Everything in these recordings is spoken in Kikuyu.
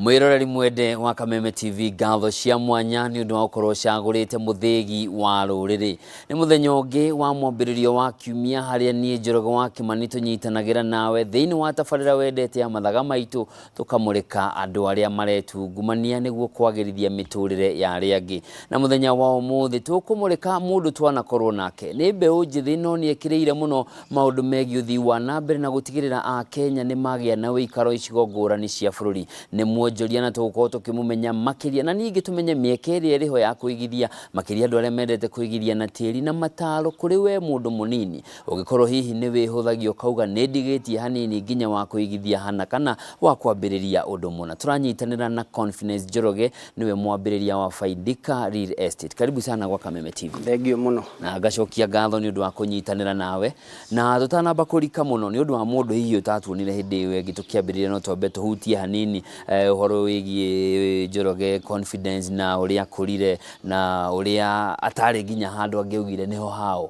Mwiroreri mwende wa Kameme TV, ngatho cia mwanya nĩ ũndũ wa gũkorwo ũcagũrĩte mũthĩgi wa rũrĩrĩ. Nĩ mũthenya ũngĩ wa mwambĩrĩrio wa kiumia harĩa niĩ Njoroge wa Kĩmani tũnyitanagĩra nawe thĩinĩ wa tabarĩra wendete ya mathaga maitũ, tũkamũrĩka andũ arĩa maretungumania nĩguo kwagĩrithia mĩtũrĩre ya arĩa angĩ. Na mũthenya wa ũmũthĩ tũkũmũrĩka mũndũ twanakorwo nake. Nĩ mbeũ njĩthĩ no nĩ ekĩrĩire mũno maũndũ megiĩ ũthii wa na mbere na gũtigĩrĩra Akenya nĩ magĩa na ũikaro icigo ngũrani cia bũrũri. Nĩ mwonjoria na tũgũkorwo tũkĩmũmenya makĩria na ningĩ tũmenye mĩeke ĩrĩa ĩrĩho ya kũigithia, makĩria andũ arĩa mendete kũigithia na tĩri na mataro kũrĩ we mũndũ mũnini. Ũngĩkorwo hihi nĩ wĩhũthagia ũkauga nĩ ndigĩtie hanini nginya wa kũigithia hana kana wa kwambĩrĩria ũndũ mũna. Tũranyitanĩra na Confidence Njoroge, nĩwe mwambĩrĩria wa Faidika Real Estate. Karibu sana gwa Kameme TV. Thengiũ mũno. Na ngacokia ngatho nĩ ũndũ wa kũnyitanĩra nawe. Na tũtanamba kũrika mũno nĩ ũndũ wa mũndũ hihi ũtatuonire hĩndĩ ĩyo ĩngĩ tũkĩambĩrĩria, no twambe tũhutie hanini ũhoro wĩgiĩ Njoroge Confidence na ũrĩa akũrire na ũrĩa atarĩ nginya handũ angĩaugire nĩho hao.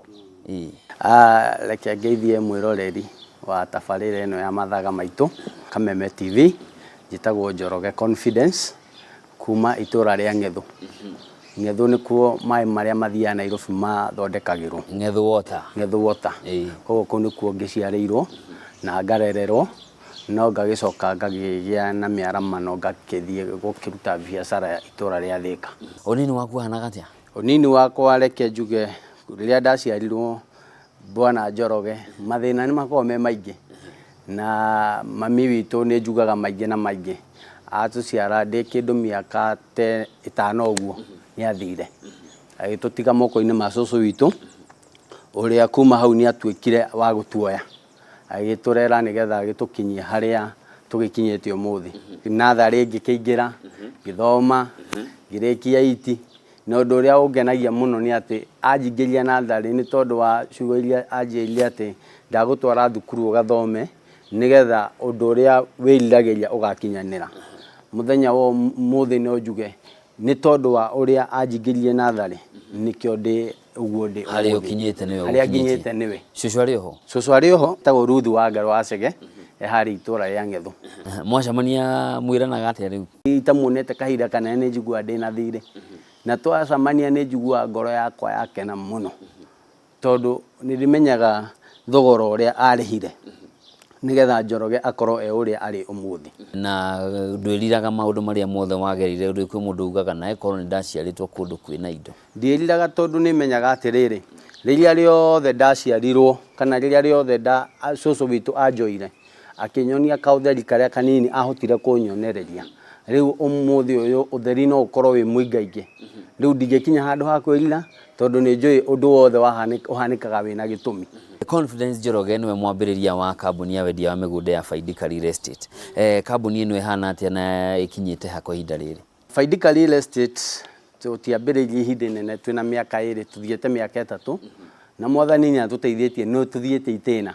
Ĩĩ. Reke ngeithie mwĩroreri wa tabarĩra ĩno ya mathaga maitũ Kameme TV. Njĩtagwo Njoroge Confidence kuma itũra rĩa Ng'ethũ. Ng'ethũ nĩkuo maĩ marĩa mathiaga Nairobi mathondekagĩrwo. Ng'ethũ Water. Ng'ethũ Water. Koguo kũu nĩkuo ngĩciarĩirwo na ngarererwo, no ngagĩcoka ngakĩgĩa na mĩaramano ngakĩthiĩ gũkĩruta biacara itũra rĩa Thĩka. Ũnini waku wahanaga atĩa? Ũnini wakwa reke njuge rĩrĩa ndaciarirwo Bwana Njoroge, mathĩna nĩ makoragwo me maingĩ, na mami witũ nĩ njugaga maingĩ na maingĩ. Atũciara ndĩ kĩndũ mĩaka ta ĩtano ũguo nĩ athire, agĩtũtiga moko-inĩ ma cũcũ witũ, ũrĩa kuma hau nĩ atuĩkire wa gũtuoya, agĩtũrera nĩgetha agĩtũkinyie harĩa tũgĩkinyĩte ũmũthĩ. Natharĩ ngĩkĩingĩra, ngĩthoma, ngĩrĩkia iti. Na ũndũ ũrĩa ũngenagia mũno nĩ atĩ anjingĩria natharĩ nĩ tondũ wa ciugo iria anjĩrire atĩ ndagũtwara thukuru ũgathome nĩgetha ũndũ ũrĩa wĩriragĩria ũgakinyanĩra. Mũthenya wa ũmũthĩ no njuge nĩ tondũ wa ũrĩa anjingĩririe natharĩ nĩkĩo ndĩ ũguo ndĩ Harĩa ũmũthĩ. ũkinyĩte nĩwe Harĩa ũgũkinyĩtie. nginyĩte nĩwe. Cũcũ arĩ oho? Cũcũ arĩ oho, etagwo Ruth Wangarũ wa Chege, e harĩa itũra rĩa Ng'ethũ. Mwacemania mwĩranaga atĩa rĩu? Itamuonete kahinda kanene nĩ njiguaga ndĩna thirĩ, na twacemania nĩ njiguaga ngoro yakwa yakena mũno, tondũ nĩ ndĩmenyaga thogora ũrĩa arĩhire nĩgetha Njoroge akorwo e ũrĩa arĩ ũmũthĩ. Na ndwĩriraga maũndũ marĩa mothe wagereire ũndũ kwĩ mũndũ ugaga naĩ korwo nĩ ndaciarĩtwo kũndũ kwĩna indo? Ndiĩriraga tondũ nĩ menyaga atĩrĩrĩ, rĩrĩa rĩothe ndaciarirwo kana rĩrĩa rĩothe cũcũ witũ anjoire, akĩnyonia kaũtheri karĩa kanini ahotire kũnyonereria, rĩu ũmũthĩ ũyũ ũtheri no ũkorwo wĩ mũingaingĩ. Rĩu ndingĩkinya handũ ha kwĩrira tondũ nĩ njũĩ ũndũ wothe ũhanĩkaga wĩna gĩtũmi. Confidence Njoroge nĩwe mwambĩrĩria wa kambuni ya wendia wa mĩgũnda ya Faidika Real Estate. Kambuni ĩno ĩhana atĩa na ĩkinyĩte ha kwa ihinda rĩrĩ? Faidika Real Estate tũtiambĩrĩirie ihinda inene, twĩna mĩaka ĩrĩ, tũthiĩte mĩaka ĩtatũ, na mwathani nĩ atũteithĩtie nĩ tũthiĩte itĩna,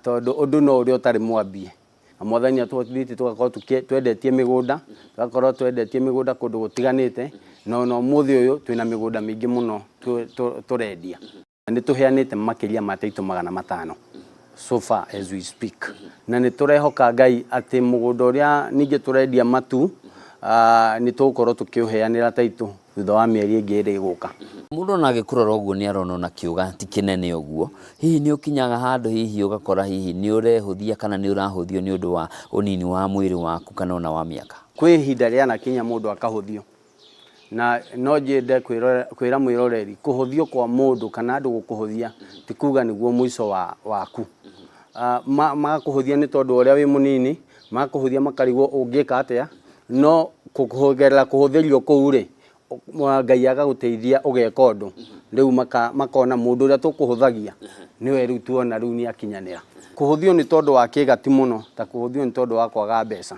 tondũ ũndũ no ũrĩa ũtarĩ mwambie, na mwathani nĩ atũhotithĩtie tũgakorwo twendetie mĩgũnda, tũgakorwo twendetie mĩgũnda kũndũ gũtiganĩte, na ona ũmũthĩ ũyũ twĩna mĩgũnda mĩingĩ mũno tũrendia. Nĩ tũheanĩte makĩria ma taitũ 500 so far as we speak, na nĩ tũrehoka Ngai atĩ mũgũnda ũrĩa ningĩ tũrendia matu nĩ tũgũkorwo tũkĩũheanĩra taitũ thutha wa mĩeri ĩngĩ ĩrĩ ĩgũka. Mũndũ ona agĩkũrora ũguo nĩ arona ona kĩũga ti kĩnene ũguo, hihi nĩ ũkinyaga handũ hihi ũgakora hihi nĩ ũrehũthia kana nĩ ũrahũthio nĩ ũndũ wa ũnini wa mwĩrĩ waku kana ona wa mĩaka? Kwĩ ihinda rĩanakinya mũndũ akahũthio, na no nyende kwĩra mwĩroreri kũhũthio kwa mũndũ kana andũ gũkũhũthia ti kuga nĩguo mũico waku. Magakũhũthia nĩ tondũ wa ũrĩa wĩ mũnini, magakũhũthia makarigwo ũngĩka atĩa, no kũgerera kũhũthĩrio kũu rĩ, Ngai agagũteithia ũgeka ũndũ, rĩu makona mũndũ ũrĩa tũkũhũthagia nĩwe rĩu tuona rĩu nĩ akinyanĩra. Kũhũthio nĩ tondũ wa kĩgati mũno ta kũhũthio nĩ tondũ wa kwaga mbeca.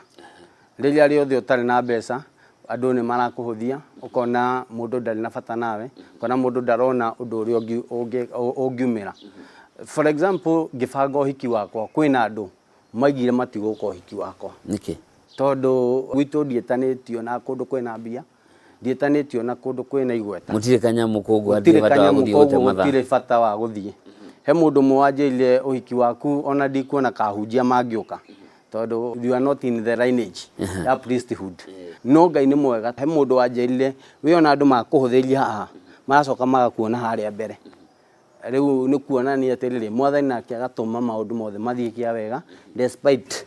Rĩrĩa rĩothe ũtarĩ na mbeca, andũ nĩ marakũhũthia, ũkona mũndũ ndarĩ na bata nawe, ũkona mũndũ ndarona ũndũ ũrĩa ũngiumĩra. For example, ngĩbanga ũhiki wakwa, kwĩna andũ maigire matigũka ũhiki wakwa. Nĩkĩ? Tondũ gwitũ ndiĩtanĩtio na kũndũ kwĩna mbia, ndiĩtanĩtio na kũndũ kwĩna igweta. Mũtirĩ kanyamũ koguo hatirĩ bata wa kanyamũ gũthiĩ gũte koguo mathaa. Gũtirĩ bata wa gũthiĩ. He mũndũ ũmwe wanjĩrire ũhiki waku ona ndikuona kahunjia mangĩũka. Tondũ you are not in the lineage ya priesthood. No Ngai nĩ mwega, he mũndũ wanjĩrire, wĩ ona andũ makũhũthĩria haha, maracoka magakuona harĩa mbere. Rĩu nĩ kuonania atĩrĩrĩ, Mwathani nake agatũma maũndũ mothe mathiĩ kĩa wega despite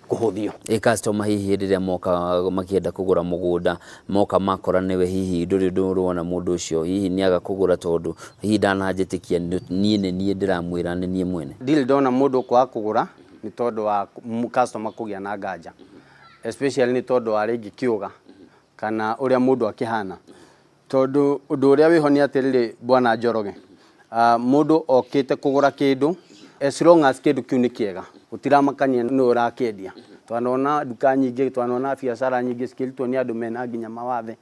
kũhũthio. Ĩ customer hihi hĩndĩ ĩrĩa moka makĩenda kũgũra mũgũnda, moka makora nĩwe, hihi ndũrĩ ũndũ ũrona mũndũ ũcio hihi nĩaga kũgũra tondũ hihi ndananjĩtĩkia niĩ nĩ niĩ ndĩramwĩra nĩ niĩ mwene? Ndirĩ ndona mũndũ ũkwaga kũgũra nĩ tondũ wa customer kũgĩa na nganja, especially nĩ tondũ wa rĩngĩ kĩũga kana ũrĩa mũndũ akĩhana. Tondũ ũndũ ũrĩa wĩho nĩ atĩrĩrĩ, Bwana Njoroge, mũndũ okĩte kũgũra kĩndũ, as long as kĩndũ kĩu nĩ kĩega, gũtiramakania nũ ũrakĩendia. Twanona nduka nyingĩ, twanona biacara nyingĩ cikĩrutwo nĩ andũ mena nginya mawathe,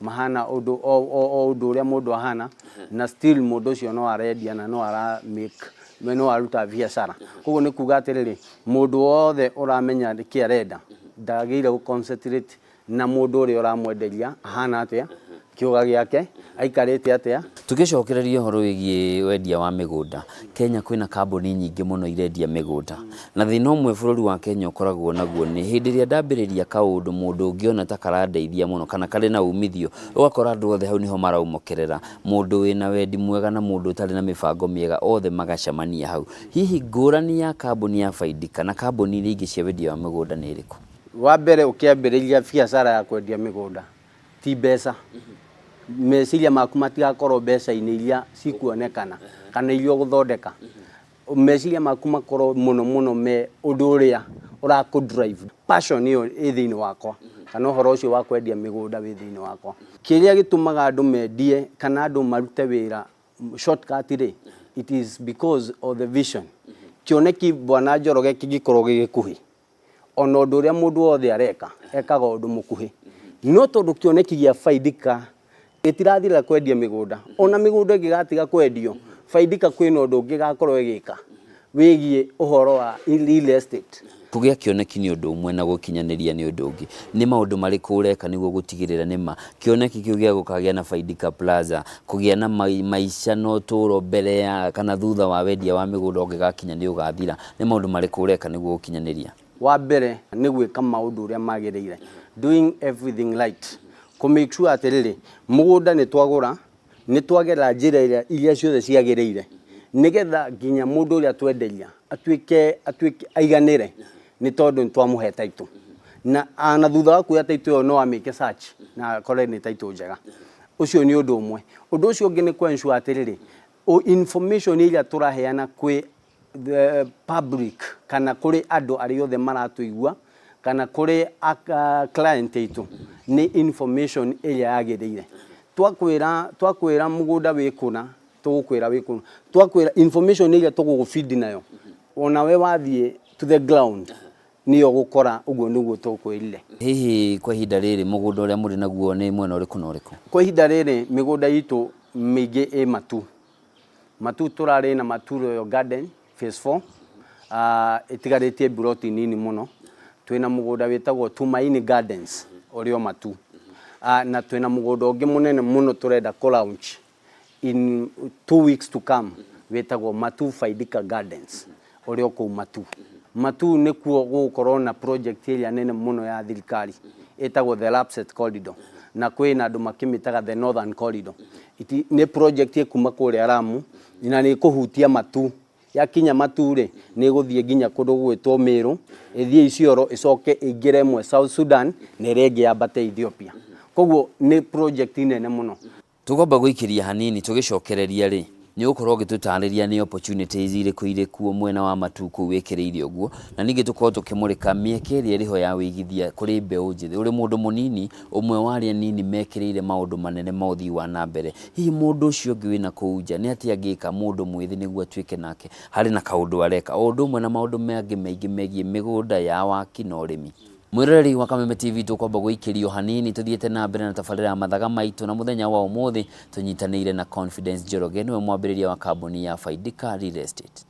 mahana ũndũ o ũndũ ũrĩa mũndũ ahana, na still mũndũ ũcio no arendia na no ara make, no aruta biacara. Koguo nĩ kuga atĩrĩrĩ, mũndũ wothe ũramenya nĩkĩ arenda, ndagĩrĩire gũ concentrate na mũndũ ũrĩa ũramwenderia ahana atĩa, kĩũga gĩake, aikarĩte atĩa. Tũgĩcokereria ũhoro wĩgiĩ wendia wa mĩgũnda, Kenya kwĩna kambuni nyingĩ mũno irendia mĩgũnda. Na thĩna ũmwe bũrũri wa Kenya ũkoragwo naguo nĩ hĩndĩ ĩrĩa ndambĩrĩria kaũndũ mũndũ ũngĩona ta karandeithia mũno kana karĩ na umithio, ũgakora andũ othe hau nĩho maraumokerera. Mũndũ wĩna wendi mwega na mũndũ ũtarĩ na mĩbango mĩega othe magacemania hau. Hihi ngũrani ya kambuni ya Faidika na kambuni iria ingĩ cia wendia wa mĩgũnda nĩ ĩrĩkũ? Wa mbere, ũkĩambĩrĩria biacara ya kwendia mĩgũnda ti mbeca, meciria maku matigakorwo mbeca-inĩ iria cikuonekana kana iria ũgũthondeka. Meciria maku makorwo mũno mũno me ũndũ ũrĩa ũrakũ drive, passion ĩyo ĩ thĩinĩ wakwa kana ũhoro ũcio wa kwendia mĩgũnda wĩ thĩinĩ wakwa. Kĩrĩa gĩtũmaga andũ mendie kana andũ marute wĩra shortcut rĩ, it is because of the vision. Kĩoneki, Bwana Njoroge, kĩngĩkorwo gĩ gĩkuhĩ, ona ũndũ ũrĩa mũndũ wothe areka ekaga ũndũ mũkuhĩ, no tondũ kĩoneki gĩa Faidika gĩtirathira kwendia mĩgũnda, ona mĩgũnda ĩngĩgatiga kwendio, Faidika kwĩna ũndũ ũngĩ ĩgakorwo ĩgĩka wĩgiĩ ũhoro wa real estate. Kũgĩa kĩoneki nĩ ũndũ ũmwe na gũkinyanĩria nĩ ũndũ ũngĩ. Nĩ maũndũ marĩkũ ũreka nĩguo gũtigĩrĩra nĩma kĩoneki kĩu gĩa gũkagĩa na Faidika Plaza, kũgĩa na maica na ũtũũro mbere ya kana thutha wa wendia wa mĩgũnda ũngĩgakinya nĩ ũgathira? Nĩ maũndũ marĩkũ ũreka nĩguo gũkinyanĩria? Wa mbere nĩ gwĩka maũndũ ũrĩa magĩrĩire, doing everything right, kũ make sure atĩrĩrĩ, mũgũnda nĩ twagũra, nĩ twagera njĩra ĩrĩa iria ciothe ciagĩrĩire, nĩgetha nginya mũndũ ũrĩa twenderia atuĩke aiganĩre, nĩ tondũ nĩ twamũhe title, na thutha wa kuoya title ĩyo no amĩke search na akore nĩ title njega. Ũcio nĩ ũndũ ũmwe. Ũndũ ũcio ũngĩ nĩ kũ ensure atĩrĩrĩ, information ĩrĩa tũraheana kwĩ the public kana kũrĩ andũ arĩa othe maratũigua kana kũrĩ client aitũ nĩ information ĩrĩa yagĩrĩire. Twakwĩra mũgũnda wĩ kũna, tũgũkwĩra wĩ kũna. Twakwĩra information ĩrĩa tũgũgũbidi nayo, onawe wathiĩ to the ground nĩyo gũkora ũguo nĩguo tũkwĩrire. Hihi kwa ihinda rĩrĩ mũgũnda ũrĩa mũrĩ naguo nĩ mwena ũrĩkũ na ũrĩkũ? Kwa ihinda rĩrĩ mĩgũnda itũ mĩingĩ ĩ Matu. Matu tũrarĩ na Matu Royal Garden phase 4, ĩtigarĩtie mburoti nini mũno. Twĩna mũgũnda wĩtagwo Tumaini Gardens ũrĩ o Matu, na twĩna mũgũnda ũngĩ mũnene mũno tũrenda kũ launch in 2 weeks to come, wĩtagwo Matu Faidika Gardens ũrĩ o kũu Matu. Matu nĩkuo gũgũkorwo na project ĩrĩa nene mũno ya thirikari ĩtagwo the Lapsset Corridor, na kwĩna andũ makĩmĩtaga the Northern Corridor. Nĩ project ĩkuma kũrĩa Lamu na nĩ ĩkũhutia Matu. Yakinya Matu rĩ, nĩ ĩgũthiĩ nginya kũndũ gũgwĩtwo Meru, ĩthiĩ Isiolo, ĩcoke ĩingĩre ĩmwe South Sudan na ĩrĩa ĩngĩ yambate Ethiopia. Koguo nĩ project nene mũno. Tũkwamba gũikĩria hanini, tũgĩcokereria rĩ, nĩ ũgũkorwo ũgĩtũtarĩria nĩ opportunities irĩkũ irĩ kuo mwena wa Matu kũu wĩkĩrĩire ũguo, na ningĩ tũkorwo tũkĩmũrĩka mĩeke ĩrĩa ĩrĩho ya wĩigithia kũrĩ mbeũ njĩthĩ. Ũrĩ mũndũ mũnini, ũmwe wa arĩa anini mekĩrĩire maũndũ manene ma ũthii wa na mbere. Hihi mũndũ ũcio ũngĩ wĩna kũu nja nĩ atĩa angĩka mũndũ mwĩthĩ nĩguo atuĩke nake harĩ na kaũndũ areka, o ũndũ ũmwe na maũndũ mangĩ maingĩ megiĩ mĩgũnda ya waki na ũrĩmi? Mwĩroreri wa Kameme TV, tũkwamba gũikĩrio hanini tũthiĩte na mbere na tabarĩra ya Mathaga Maitũ, na mũthenya wa ũmũthĩ tũnyitanĩire na Confidence Njoroge, nĩwe mwambĩrĩria wa kambuni ya Faidika Real Estate.